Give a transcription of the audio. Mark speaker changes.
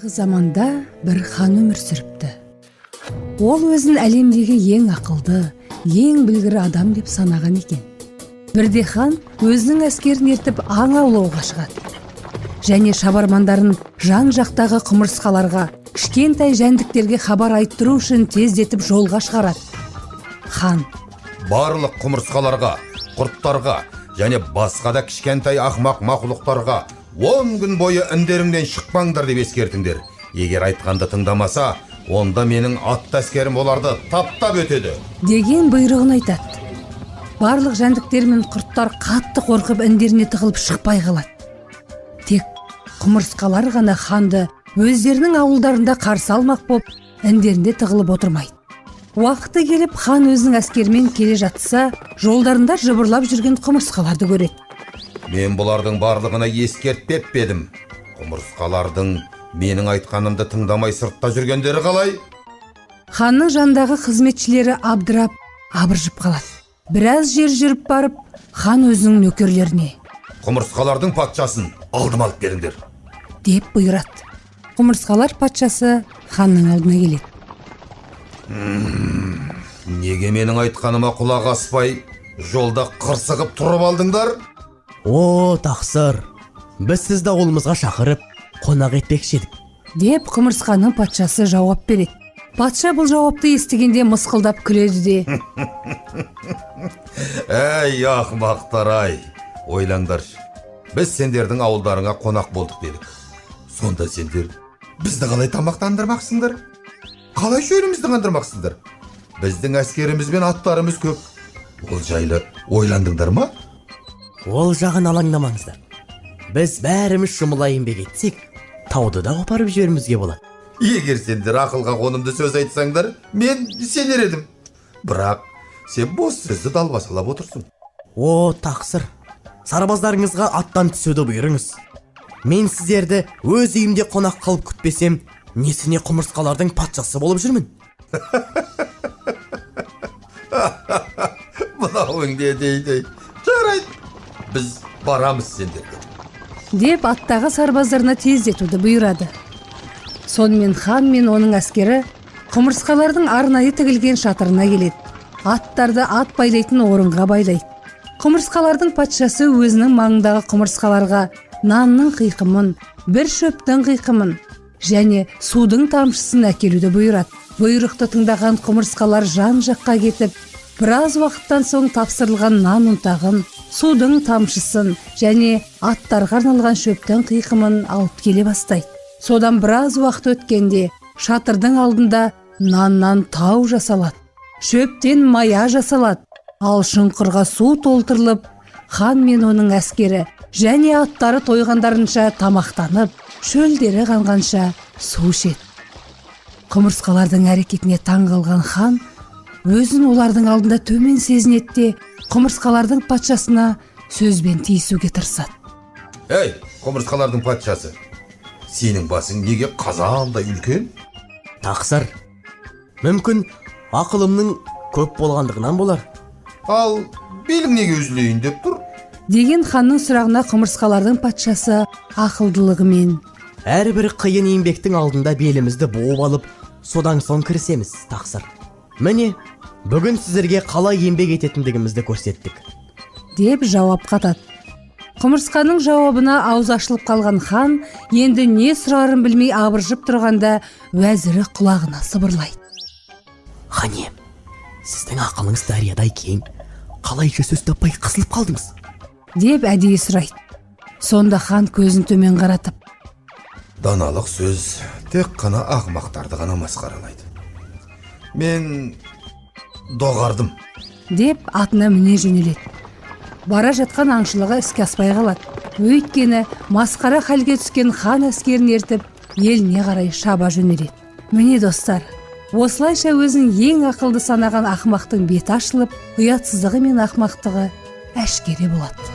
Speaker 1: Заманда бір хан өмір сүріпті. Ол өзін әлемдегі ең ақылды, ең білгір адам деп санаған екен. Бірде хан өзінің әскерін ертіп аң аулауға шығады және шабармандарын жан жақтағы құмырсқаларға, кішкентай жәндіктерге хабар айттыру үшін тездетіп жолға шығарады. Хан:
Speaker 2: Барлық құмырсқаларға, құрттарға және басқа да кішкентай ақымақ мақұлықтарға 10 күн бойы індеріңнен шықпаңдар деп ескертіңдер. Егер айтқанды тыңдамаса, онда менің атты әскерім оларды таптап өтеді.
Speaker 1: Деген бұйрығын айтады. Барлық жәндіктер мен құрттар қатты қорқып, індеріне тығылып шықпай қалады. Тек құмырсқалар ғана ханды өздерінің ауылдарында қарсы алмақ боп, індерінде тығылып отырмайды. Уақыты келіп, хан өзінің әскерімен келе жатса, жолдарында жыбырлап жүрген құмырсқаларды көреді.
Speaker 2: Мен бұлардың барлығына ескертпеп пе едім? Құмырсқалардың менің айтқанымды тыңдамай сыртта жүргендері қалай?
Speaker 1: Ханның жанындағы қызметшілері абдырап, абыржып қалады. Біраз жер жүріп барып, хан өзінің нөкерлеріне:
Speaker 2: Құмырсқалардың патшасын алдыма алып келіңдер.
Speaker 1: Деп бұйырады. Құмырсқалар патшасы ханның алдына келеді.
Speaker 2: Неге менің айтқаныма құлақ аспай, жолда қырсығып тұрып алдыңдар?
Speaker 3: О, тақсыр, біз сізді ауылымызға шақырып, қонақ етпекші едік.
Speaker 1: Деп құмырсқаның патшасы жауап береді. Патша бұл жауапты естігенде мысқылдап күледі де:
Speaker 2: Әй, ақымақтар ай, ойлаңдаршы, біз сендердің ауылдарыңа қонақ болдық делік. Сонда сендер бізді қалай тамақтандырмақсыңдар, қалай шөлімізді қандырмақсыңдар? Біздің әскеріміз бен аттарымыз көп, ол жайлы ойландыңдар ма?
Speaker 3: Ол жағын алаңдамаңыздар. Біз бәріміз жұмыла еңбек етсек, тауды да қопарып жіберуімізге болады.
Speaker 2: Егер сендер ақылға қонымды сөз айтсаңдар, мен сенер едім, бірақ сен бос сөзді далбасалап отырсың.
Speaker 3: О, тақсыр, сарбаздарыңызға аттан түсуді бұйырыңыз. Мен сіздерді өз үйімде қонақ қылып күтпесем, несіне құмырсқалардың патшасы болып жүрмін?
Speaker 2: Мынауың не дейді? Жарайды, біз барамыз сендерге.
Speaker 1: Деп аттағы сарбаздарына тездетуді бұйырады. Сонымен хан мен оның әскері құмырсқалардың арнайы тігілген шатырына келеді. Аттарды ат байлайтын орынға байлайды. Құмырсқалардың патшасы өзінің маңындағы құмырсқаларға нанның қиқымын, бір шөптің қиқымын және судың тамшысын әкелуді бұйырады. Бұйрықты тыңдаған құмырсқалар жан жаққа кетіп, біраз уақыттан соң тапсырылған нан ұнтағын, судың тамшысын және аттарға арналған шөптің қиқымын алып келе бастайды. Содан біраз уақыт өткенде шатырдың алдында наннан тау жасалады, шөптен мая жасалады, ал шұңқырға су толтырылып, хан мен оның әскері және аттары тойғандарынша тамақтанып, шөлдері қанғанша су ішеді. Құмырсқалардың әрекетіне таң қалған хан өзін олардың алдында төмен сезінеді де, құмырсқалардың патшасына сөзбен тиісуге тырысады.
Speaker 2: Ей, құмырсқалардың патшасы, сенің басың неге қазандай үлкен?
Speaker 3: Тақсыр, мүмкін, ақылымның көп болғандығынан болар.
Speaker 2: Ал белің неге үзілейін деп тұр?
Speaker 1: Деген ханның сұрағына құмырсқалардың патшасы ақылдылығымен:
Speaker 3: Әрбір қиын еңбектің алдында белімізді буып алып, содан соң кірісеміз, тақсыр. Міне, бүгін сіздерге қалай еңбек ететіндігімізді көрсеттік.
Speaker 1: Деп жауап қатады. Құмырсқаның жауабына аузы ашылып қалған хан енді не сұрарын білмей абыржып тұрғанда, уәзірі құлағына сыбырлайды:
Speaker 3: Хан ием, сіздің ақылыңыз дариядай кең, қалайша сөз таппай қысылып қалдыңыз?
Speaker 1: Деп әдейі сұрайды. Сонда хан көзін төмен қаратып:
Speaker 2: Даналық сөз тек қана ақымақтарды ғана масқаралайды, мен доғардым.
Speaker 1: Деп атына міне жөнеледі. Бара жатқан аңшылығы іске аспай қалады, өйткені масқара халге түскен хан әскерін ертіп, еліне қарай шаба жөнеледі. Міне, достар, осылайша өзін ең ақылды санаған ақымақтың беті ашылып, ұятсыздығы мен ақымақтығы әшкере болады.